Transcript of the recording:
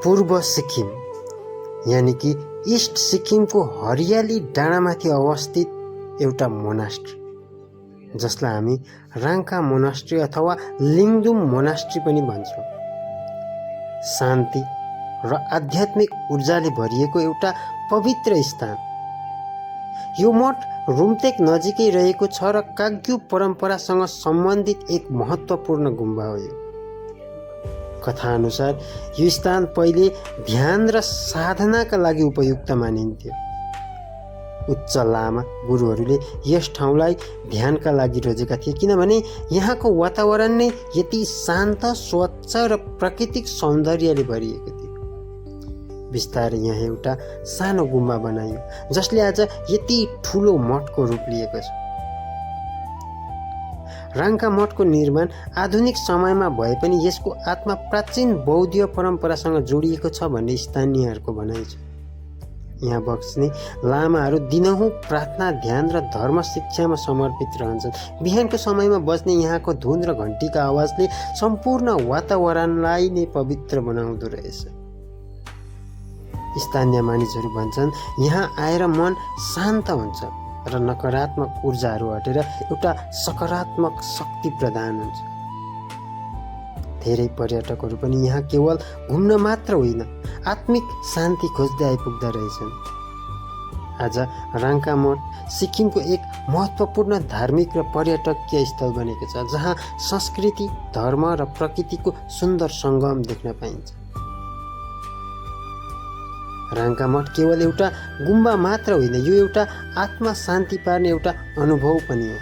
पूर्व सिक्किम यानि कि ईस्ट सिक्किमको हरियाली डाँडामाथि अवस्थित एउटा मोनास्ट्री जसलाई हामी राङ्का मोनास्ट्री अथवा लिङदुम मोनास्ट्री पनि भन्छौँ। शान्ति र आध्यात्मिक ऊर्जाले भरिएको एउटा पवित्र स्थान। यो मठ रुम्तेक नजिकै रहेको छ र काग्यू परम्परासँग सम्बन्धित एक महत्त्वपूर्ण गुम्बा हो। यो कथा अनुसार यो स्थान पहिले ध्यान र साधनाका लागि उपयुक्त मानिन्थ्यो। उच्च लामा गुरुहरूले यस ठाउँलाई ध्यानका लागि रोजेका थिए, किनभने यहाँको वातावरण नै यति शान्त, स्वच्छ र प्राकृतिक सौन्दर्यले भरिएको थियो। बिस्तारै यहाँ एउटा सानो गुम्बा बनाइयो, जसले आज यति ठुलो मठको रूप लिएको छ। राङ्का मठको निर्माण आधुनिक समयमा भए पनि यसको आत्मा प्राचीन बौद्ध परम्परासँग जोडिएको छ भन्ने स्थानीयहरूको भनाइ छ। यहाँ बस्ने लामाहरू दिनहुँ प्रार्थना, ध्यान र धर्म शिक्षामा समर्पित रहन्छन्। बिहानको समयमा बज्ने यहाँको धुन र घन्टीका आवाजले सम्पूर्ण वातावरणलाई नै पवित्र बनाउँदो रहेछ। स्थानीय मानिसहरू भन्छन् यहाँ आएर मन शान्त हुन्छ र नकारात्मक ऊर्जाहरू हटेर एउटा सकारात्मक शक्ति प्रदान हुन्छ। धेरै पर्यटकहरू पनि यहाँ केवल घुम्न मात्र होइन, आत्मिक शान्ति खोज्दै आइपुग्दा रहेछन्। आज राङ्का मठ सिक्किमको एक महत्त्वपूर्ण धार्मिक र पर्यटकीय स्थल बनेको छ, जहाँ संस्कृति, धर्म र प्रकृतिको सुन्दर सङ्गम देख्न पाइन्छ। राङ्का मठ केवल एउटा गुम्बा मात्र होइन, यो एउटा आत्मा शान्ति पार्ने एउटा अनुभव पनि हो।